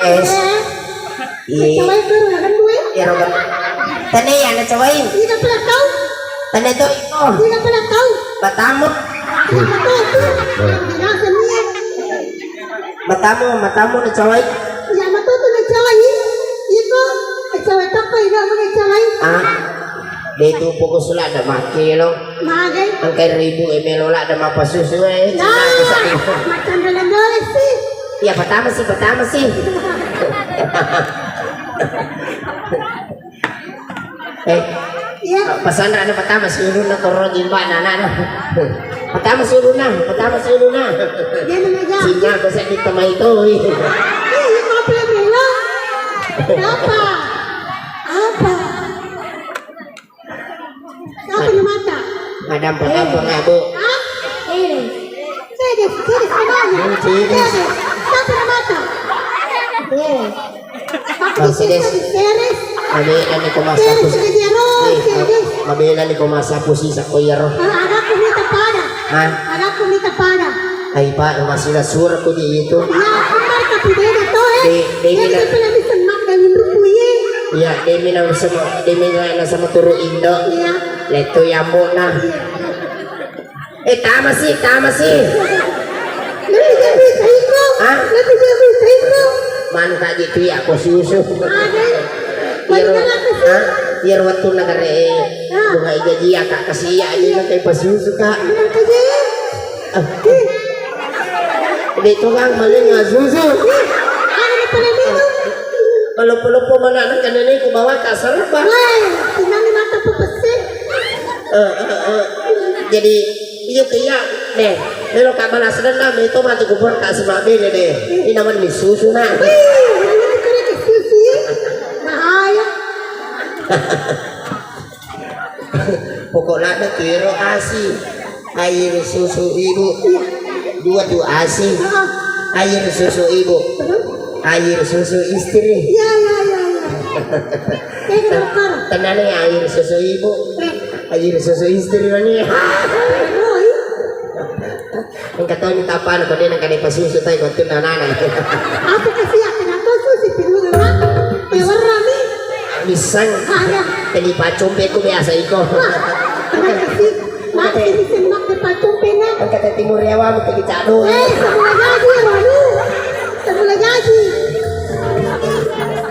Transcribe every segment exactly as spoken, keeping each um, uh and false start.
Es. Iya. Cowai ke ruangan gue. Iya, Robert. Tane ya, na cowai. Iya, pernah tahu. Tane to iko. Iya, pernah tahu. Matamu. Iya, betul tuh. Dirasa niat. Matamu, matamu na cowai. Iya, betul tuh na cowai. Iko, na cowai tapa, iya, na cowai. Ah. De tu poko sula ada make lo. Magai. Engkai ribu e melo la ada mapasusu e. Nah, macam dalam boleh sih. Iya, pertama sih, pertama sih. Eh, iya. Pesan ada pertama sih ulunna koro jimba nana. Pertama sih ulunna, pertama sih ulunna. Dia namanya. Sinyal bisa ditemai tuh. Iya, iya, apa yang melo? Apa? Apa? Siapa yang mata? Madam, madam, eh. Pengabuk. Hah? Eh. Cedes, cedes, kenapa? Hmm, cedes. Cedes. Siapa yang mata? Eh. Bang Cedes. Cedes. Mabe, ani ko masa. Cedes, pus-, cedes, ya, Ro, eh, cedes. Mabe, ani ko masa posisi ko ya, Ro. Ah, ada aku minta pada. Hah? Ada aku minta pada. Ai, Pak, masih la surat ko di itu. Ya, aku kan tapi beda to, eh. De, de, jadi de, kita pernah bisa mak dan menurutku, ye. Iya, demi na sama, demi na sama turu Indo. Iya. Lettu yambo na. Iya. Eh, tama sih, tama sih. Lebih jago saiko. Hah? Lebih jago saiko. Manu kaji tu ya, ko susu. Ada. Iya, Ro. Hah? Iya, Ro, waktu negara, eh, bunga ijaji ya, Kak, kasih ya, ini, iya, kayak pasusu, Kak. Bilang aja. De' tu kang maling susu. Ada di pale minum. Kalau pelopo mana anak kan ini ku bawa kasar, Pak. Woi, tinggal di mata pepesik. Eh, eh, eh. Jadi, iya ke iya, deh. Melo ka balas dendam itu mati kubur ka semabene deh. Ini namanya susu, nak. Wih, ini tuh kena ke susu, ya. Bahaya. Pokokna tu ero asi. Air susu ibu. Iya. Dua tu asi. Heeh. Air susu ibu. Terus? Air susu istri. Iya, iya, iya, iya. Tenane air susu ibu. Eh. Air susu istri mani. Oi. Engka toni tapana ko de' nengka de' pasusu tai ko tunna nana. Apa kasi aku nak susu si pinunga, Mak? Pewarna mi. Misang. Ada. Tadi pacompe ku biasa iko. Wah, terima kasih. Mak, ini semak de' pacompe na. Engka tadi timur yawa mu tadi cado. Eh, semula jadi, Ronu. Semula jadi.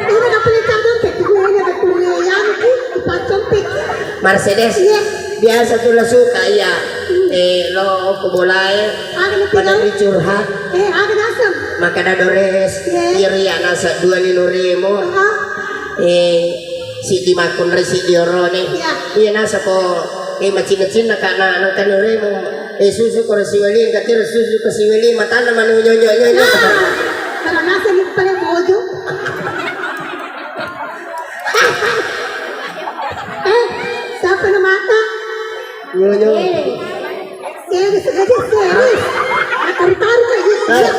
Ini nak pilih cado, tadi gue ada kuliah yang ki, dipacompe. Mercedes. Iya. Biasa tu la suka iya. Hmm. Eh, lo ko bolae. Ada na pada pinang. Dicurhat. Eh, ada nasem. Maka da Dores. Iya. Iya, iya, nasa dua lino remo. Aha. Eh, siddi makkunrai siddi orone. Iya. Iya, nasa ko, eh, macinna-cinna ka na, nangka remo. Eh, susu ko rasiwali, engka tiro susu ko siwali, matanna manu nyonyo-nyonyo. Nah, kalau nasa ni pale bojo. Eh, siapa nama mata? Nyonyo. Eh, serius aja, serius. Taruh-taruh kayak gitu. Eh,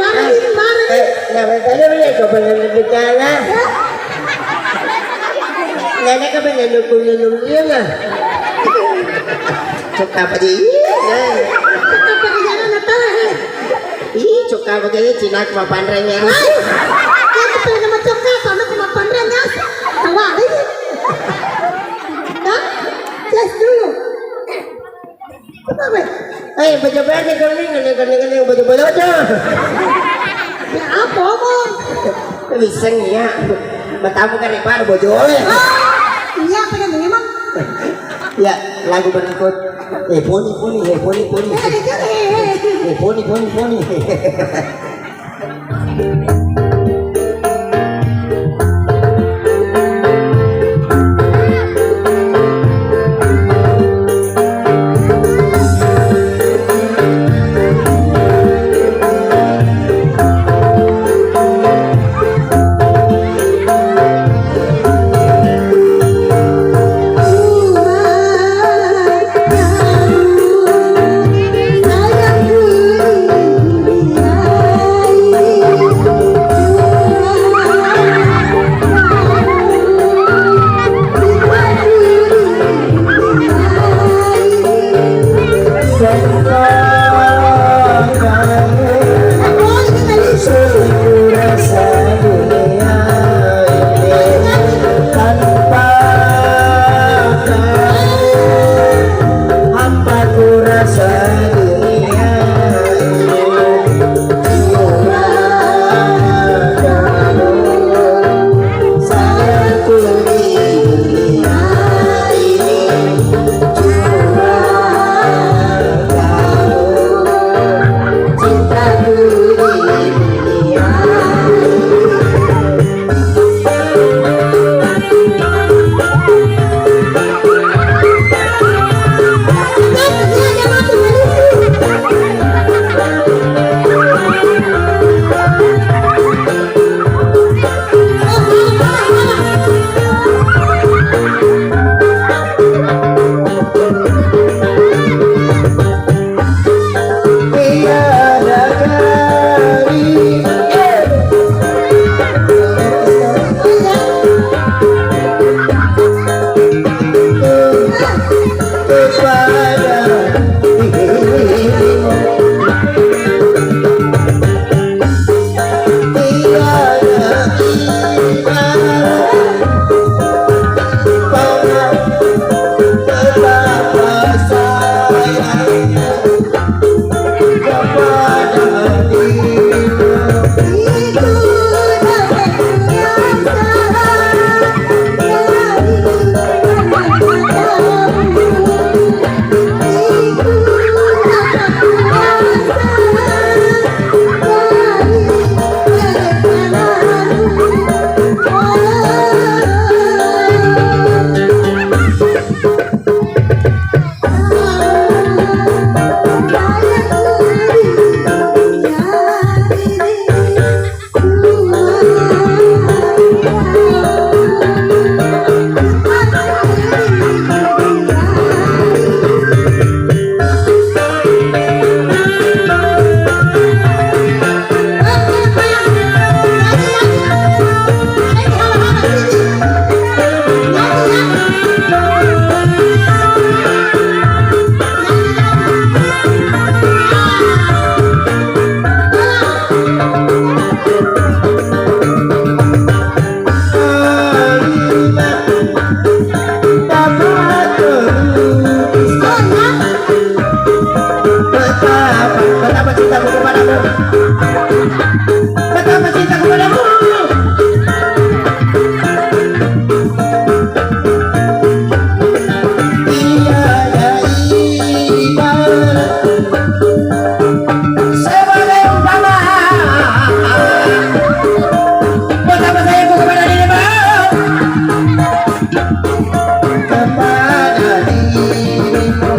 marah, marah. Eh, nama tadi boleh kau pengen bicara? Ya. Nana ka bene nukku nunung iya na. Cokka apa je? Iya. Cokka apa je, jangan nata, eh. Ih, cokka apa je, Cina ku mapanreng ya. Hai. Aku pernah nama cokka apa, aku mapanreng ya. Tawa ini. Dah, tes dulu. Apa, weh? Eh, baca-baca kau ni, kena, kena, kena, baca-baca. Ya, apa, Bang? Bisa ya. Matamu kan lebar, bojo, eh. Oh, iya, pada memang. Ya, lagu berikut. Eh, poni, poni, eh, poni, poni. Eh, eh, eh, eh. Eh, poni, poni, poni. Betapa, betapa cintaku kepadamu. Betapa cintaku kepadamu. Tiada ibarat sebagai umpama. Betapa sayangku kepada dirimu. Kepada dirimu.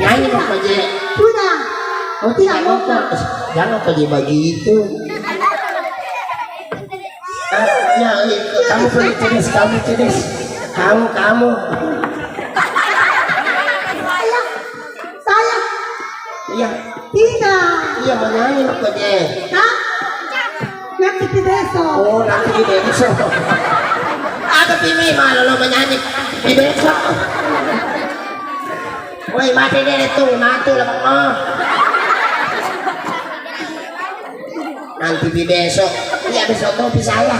Nyanyi dong, Pak Je. Sudah. Oh, tidak mau, Pak. Jangan, Pak Je, begitu. Ah, ya, ya, kamu pergi, Cedes, kamu, Cedes. Kamu, kamu. Saya, saya. Iya. Tidak. Iya, menyanyi, Pak Je. Hah? Nanti di besok. Oh, nanti di besok. Ada P W malah lo menyanyi di besok. Woi, mate deh, tung, mate lah, Bang. Oh. Nanti di besok. Iya, besok tuh bisa ya.